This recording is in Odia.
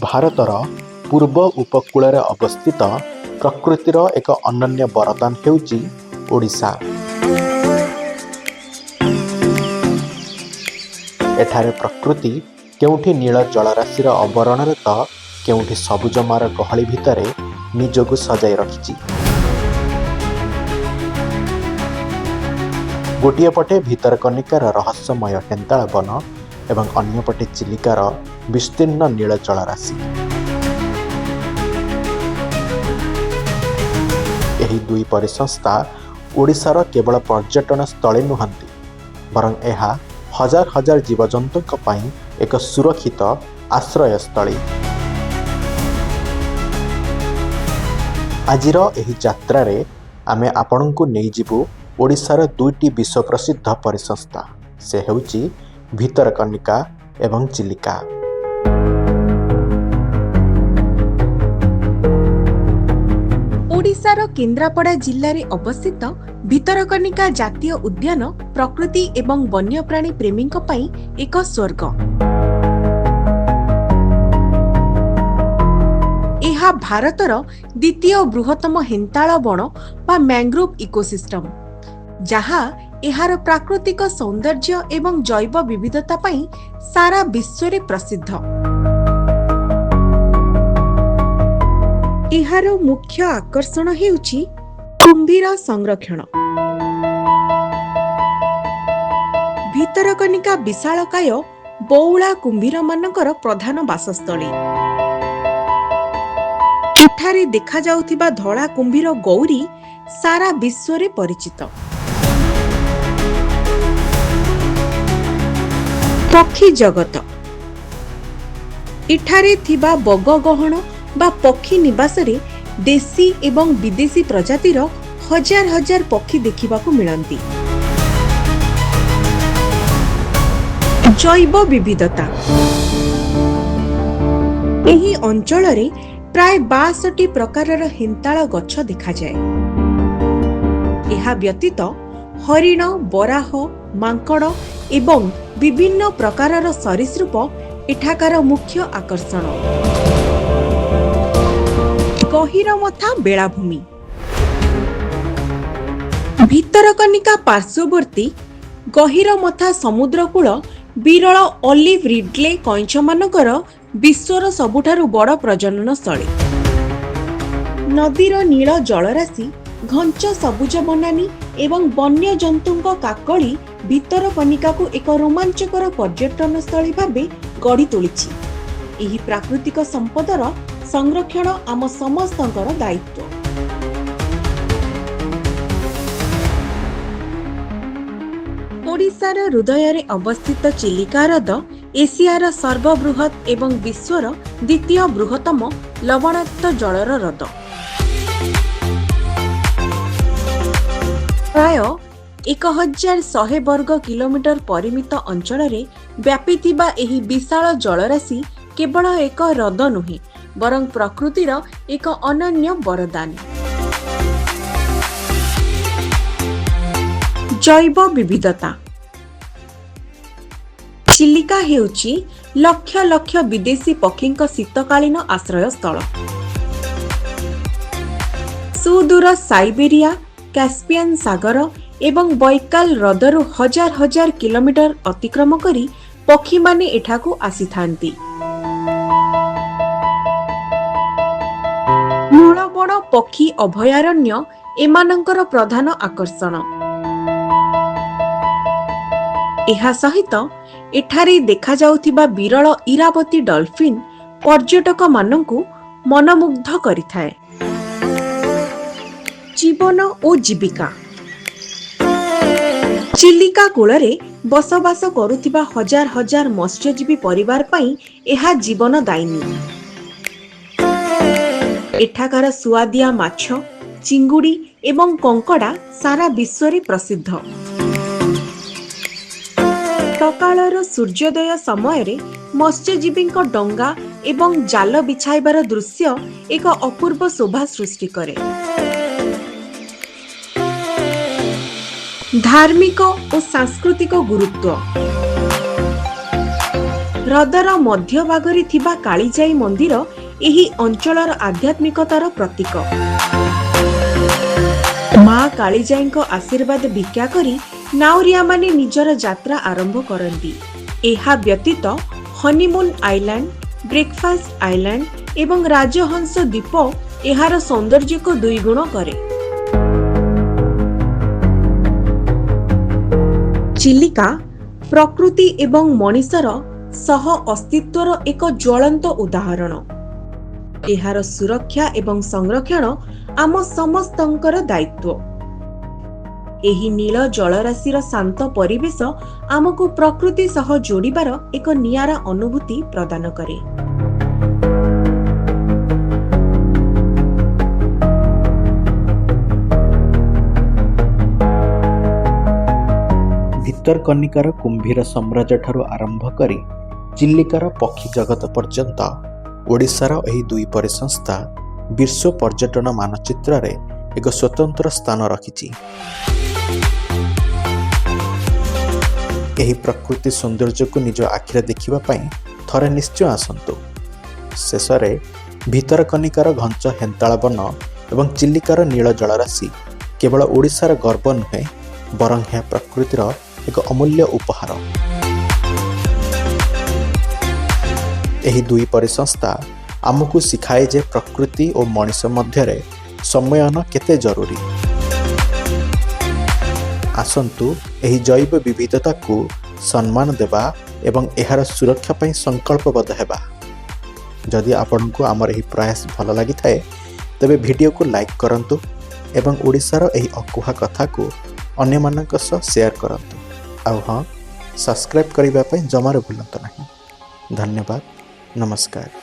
ଭାରତର ପୂର୍ବ ଉପକୂଳରେ ଅବସ୍ଥିତ ପ୍ରକୃତିର ଏକ ଅନନ୍ୟ ବରଦାନ ହେଉଛି ଓଡ଼ିଶା। ଏଠାରେ ପ୍ରକୃତି କେଉଁଠି ନୀଳ ଜଳରାଶିର ଅବରଣରେ ତ କେଉଁଠି ସବୁଜମାର ଗହଳି ଭିତରେ ନିଜକୁ ସଜାଇ ରଖିଛି। ଗୋଟିଏ ପଟେ ଭିତରକନିକାର ରହସ୍ୟମୟ ହେନ୍ତାଳ ବନ ଏବଂ ଅନ୍ୟପଟେ ଚିଲିକାର ବିସ୍ତୀର୍ଣ୍ଣ ନୀଳ ଜଳରାଶି। ଏହି ଦୁଇ ପରିସଂସ୍ଥା ଓଡ଼ିଶାର କେବଳ ପର୍ଯ୍ୟଟନ ସ୍ଥଳୀ ନୁହନ୍ତି, ବରଂ ଏହା ହଜାର ହଜାର ଜୀବଜନ୍ତୁଙ୍କ ପାଇଁ ଏକ ସୁରକ୍ଷିତ ଆଶ୍ରୟସ୍ଥଳୀ। ଆଜିର ଏହି ଯାତ୍ରାରେ ଆମେ ଆପଣଙ୍କୁ ନେଇଯିବୁ ଓଡ଼ିଶାର ଦୁଇଟି ବିଶ୍ୱପ୍ରସିଦ୍ଧ ପରିସଂସ୍ଥା, ସେ ହେଉଛି ଭିତରକନିକା ଏବଂ ଚିଲିକା। ଓଡ଼ିଶାର କେନ୍ଦ୍ରାପଡ଼ା ଜିଲ୍ଲାରେ ଅବସ୍ଥିତ ଭିତରକନିକା ଜାତୀୟ ଉଦ୍ୟାନ ପ୍ରକୃତି ଏବଂ ବନ୍ୟପ୍ରାଣୀ ପ୍ରେମୀଙ୍କ ପାଇଁ ଏକ ସ୍ୱର୍ଗ। ଏହା ଭାରତର ଦ୍ୱିତୀୟ ବୃହତ୍ତମ ହେନ୍ତାଳ ବଣ ବା ମ୍ୟାଙ୍ଗ୍ରୋଭ୍ ଇକୋସିଷ୍ଟମ, ଯାହା ଏହାର ପ୍ରାକୃତିକ ସୌନ୍ଦର୍ଯ୍ୟ ଏବଂ ଜୈବ ବିବିଧତା ପାଇଁ ସାରା ବିଶ୍ୱରେ ପ୍ରସିଦ୍ଧ। ଏହାର ମୁଖ୍ୟ ଆକର୍ଷଣ ହେଉଛି କୁମ୍ଭୀର ସଂରକ୍ଷଣ। ଭିତରକନିକା ବିଶାଳକାୟ ବଉଳା କୁମ୍ଭୀରମାନଙ୍କର ପ୍ରଧାନ ବାସସ୍ଥଳୀ। ଏଠାରେ ଦେଖାଯାଉଥିବା ଧଳା କୁମ୍ଭୀର ଗୌରୀ ସାରା ବିଶ୍ୱରେ ପରିଚିତ। ପକ୍ଷୀ ଜଗତ: ଏଠାରେ ଥିବା ବଗଗହଣ ବା ପକ୍ଷୀ ନିବାସରେ ଦେଶୀ ଏବଂ ବିଦେଶୀ ପ୍ରଜାତିର ହଜାର ହଜାର ପକ୍ଷୀ ଦେଖିବାକୁ ମିଳନ୍ତି। ଜୈବ ବିବିଧତା: ଏହି ଅଞ୍ଚଳରେ ପ୍ରାୟ 62 ପ୍ରକାରର ହେନ୍ତାଳ ଗଛ ଦେଖାଯାଏ। ଏହା ବ୍ୟତୀତ ହରିଣ, ବରାହ, ମାଙ୍କଡ଼ ଏବଂ ବିଭିନ୍ନ ପ୍ରକାରର ସରୀସୃପ ଏଠାକାର ମୁଖ୍ୟ ଆକର୍ଷଣ। ଗହୀରମଥା ବେଳାଭୂମି: ଭିତରକନିକା ପାର୍ଶ୍ୱବର୍ତ୍ତୀ ଗହୀରମଥା ସମୁଦ୍ରକୂଳ ବିରଳ ଅଲିଭ୍ ରିଡଲେ କଇଁଛମାନଙ୍କର ବିଶ୍ୱର ସବୁଠାରୁ ବଡ଼ ପ୍ରଜନନ ସ୍ଥଳୀ। ନଦୀର ନୀଳ ଜଳରାଶି, ଘଞ୍ଚ ସବୁଜ ବନାନୀ ଏବଂ ବନ୍ୟଜନ୍ତୁଙ୍କ କାକଳି ଭିତରକନିକାକୁ ଏକ ରୋମାଞ୍ଚକର ପର୍ଯ୍ୟଟନସ୍ଥଳୀ ଭାବେ ଗଢ଼ି ତୋଳିଛି। ଏହି ପ୍ରାକୃତିକ ସମ୍ପଦର ସଂରକ୍ଷଣ ଆମ ସମସ୍ତଙ୍କର ଦାୟିତ୍ୱ। ଓଡ଼ିଶାର ହୃଦୟରେ ଅବସ୍ଥିତ ଚିଲିକା ହ୍ରଦ ଏସିଆର ସର୍ବବୃହତ୍ ଏବଂ ବିଶ୍ୱର ଦ୍ୱିତୀୟ ବୃହତ୍ତମ ଲବଣାକ୍ତ ଜଳର ହ୍ରଦ। ପ୍ରାୟ 1100 ବର୍ଗ କିଲୋମିଟର ପରିମିତ ଅଞ୍ଚଳରେ ବ୍ୟାପିଥିବା ଏହି ବିଶାଳ ଜଳରାଶି କେବଳ ଏକ ହ୍ରଦ ନୁହେଁ, ବରଂ ପ୍ରକୃତିର ଏକ ଅନନ୍ୟ ବରଦାନ। ଜୈବ ବିବିଧତା: ଚିଲିକା ହେଉଛି ଲକ୍ଷ ଲକ୍ଷ ବିଦେଶୀ ପକ୍ଷୀଙ୍କ ଶୀତକାଳୀନ ଆଶ୍ରୟସ୍ଥଳ। ସୁଦୂର ସାଇବେରିଆ, କାସ୍ପିଆନ୍ ସାଗର ଏବଂ ବୈକାଲ ହ୍ରଦରୁ ହଜାର ହଜାର କିଲୋମିଟର ଅତିକ୍ରମ କରି ପକ୍ଷୀମାନେ ଏଠାକୁ ଆସିଥାନ୍ତି। ନଳବଣ ପକ୍ଷୀ ଅଭୟାରଣ୍ୟ ଏମାନଙ୍କର ପ୍ରଧାନ ଆକର୍ଷଣ। ଏହା ସହିତ ଏଠାରେ ଦେଖାଯାଉଥିବା ବିରଳ ଇରାବତୀ ଡଲଫିନ୍ ପର୍ଯ୍ୟଟକମାନଙ୍କୁ ମନମୁଗ୍ଧ କରିଥାଏ। ଜୀବନ ଓ ଜୀବିକା: ଚିଲିକା କୂଳରେ ବସବାସ କରୁଥିବା ହଜାର ହଜାର ମତ୍ସ୍ୟଜୀବୀ ପରିବାର ପାଇଁ ଏହା ଜୀବନଦାୟିନୀ। ଏଠାକାର ସୁଆଦିଆ ମାଛ, ଚିଙ୍ଗୁଡ଼ି ଏବଂ କଙ୍କଡ଼ା ସାରା ବିଶ୍ୱରେ ପ୍ରସିଦ୍ଧ। ସକାଳର ସୂର୍ଯ୍ୟୋଦୟ ସମୟରେ ମତ୍ସ୍ୟଜୀବୀଙ୍କ ଡଙ୍ଗା ଏବଂ ଜାଲ ବିଛାଇବାର ଦୃଶ୍ୟ ଏକ ଅପୂର୍ବ ଶୋଭା ସୃଷ୍ଟି କରେ। ଧାର୍ମିକ ଓ ସାଂସ୍କୃତିକ ଗୁରୁତ୍ୱ: ହ୍ରଦର ମଧ୍ୟଭାଗରେ ଥିବା କାଳିଜାଇ ମନ୍ଦିର ଏହି ଅଞ୍ଚଳର ଆଧ୍ୟାତ୍ମିକତାର ପ୍ରତୀକ। ମା କାଳିଜାଇଙ୍କ ଆଶୀର୍ବାଦ ଭିକ୍ଷା କରି ନାଉରିଆମାନେ ନିଜର ଯାତ୍ରା ଆରମ୍ଭ କରନ୍ତି। ଏହା ବ୍ୟତୀତ ହନିମୁନ୍ ଆଇଲ୍ୟାଣ୍ଡ, ବ୍ରେକଫାଷ୍ଟ ଆଇଲ୍ୟାଣ୍ଡ ଏବଂ ରାଜହଂସ ଦ୍ୱୀପ ଏହାର ସୌନ୍ଦର୍ଯ୍ୟକୁ ଦୁଇଗୁଣ କରେ। ଚିଲିକା ପ୍ରକୃତି ଏବଂ ମଣିଷର ସହ ଅସ୍ତିତ୍ୱର ଏକ ଜ୍ୱଳନ୍ତ ଉଦାହରଣ। ଏହାର ସୁରକ୍ଷା ଏବଂ ସଂରକ୍ଷଣ ଆମ ସମସ୍ତଙ୍କର ଦାୟିତ୍ୱ। ଏହି ନୀଳ ଜଳରାଶିର ଶାନ୍ତ ପରିବେଶ ଆମକୁ ପ୍ରକୃତି ସହ ଯୋଡ଼ିବାର ଏକ ନିଆରା ଅନୁଭୂତି ପ୍ରଦାନ କରେ। ଭିତରକନିକାର କୁମ୍ଭୀର ସାମ୍ରାଜ୍ୟଠାରୁ ଆରମ୍ଭ କରି ଚିଲିକାର ପକ୍ଷୀ ଜଗତ ପର୍ଯ୍ୟନ୍ତ, ଓଡ଼ିଶାର ଏହି ଦୁଇ ପରିସଂସ୍ଥା ବିଶ୍ୱ ପର୍ଯ୍ୟଟନ ମାନଚିତ୍ରରେ ଏକ ସ୍ୱତନ୍ତ୍ର ସ୍ଥାନ ରଖିଛି। ଏହି ପ୍ରକୃତି ସୌନ୍ଦର୍ଯ୍ୟକୁ ନିଜ ଆଖିରେ ଦେଖିବା ପାଇଁ ଥରେ ନିଶ୍ଚୟ ଆସନ୍ତୁ। ଶେଷରେ ଭିତରକନିକାର ଘଞ୍ଚ ହେନ୍ତାଳ ବନ ଏବଂ ଚିଲିକାର ନୀଳ ଜଳରାଶି କେବଳ ଓଡ଼ିଶାର ଗର୍ବ ନୁହେଁ, ବରଂ ଏହା ପ୍ରକୃତିର ଏକ ଅମୂଲ୍ୟ ଉପହାର। ଏହି ଦୁଇ ପରିସଂସ୍ଥା ଆମକୁ ଶିଖାଏ ଯେ ପ୍ରକୃତି ଓ ମଣିଷ ମଧ୍ୟରେ ସମନ୍ୱୟ କେତେ ଜରୁରୀ। ଆସନ୍ତୁ, ଏହି ଜୈବ ବିବିଧତାକୁ ସମ୍ମାନ ଦେବା ଏବଂ ଏହାର ସୁରକ୍ଷା ପାଇଁ ସଂକଳ୍ପବଦ୍ଧ ହେବା। ଯଦି ଆପଣଙ୍କୁ ଆମର ଏହି ପ୍ରୟାସ ଭଲ ଲାଗିଥାଏ, ତେବେ ଭିଡ଼ିଓକୁ ଲାଇକ୍ କରନ୍ତୁ ଏବଂ ଓଡ଼ିଶାର ଏହି ଅକୁହା କଥାକୁ ଅନ୍ୟମାନଙ୍କ ସହ ସେୟାର କରନ୍ତୁ। ଆଉ ହଁ, ସବସ୍କ୍ରାଇବ୍ କରିବା ପାଇଁ ଜମାରୁ ଭୁଲନ୍ତୁ ନାହିଁ। ଧନ୍ୟବାଦ, ନମସ୍କାର।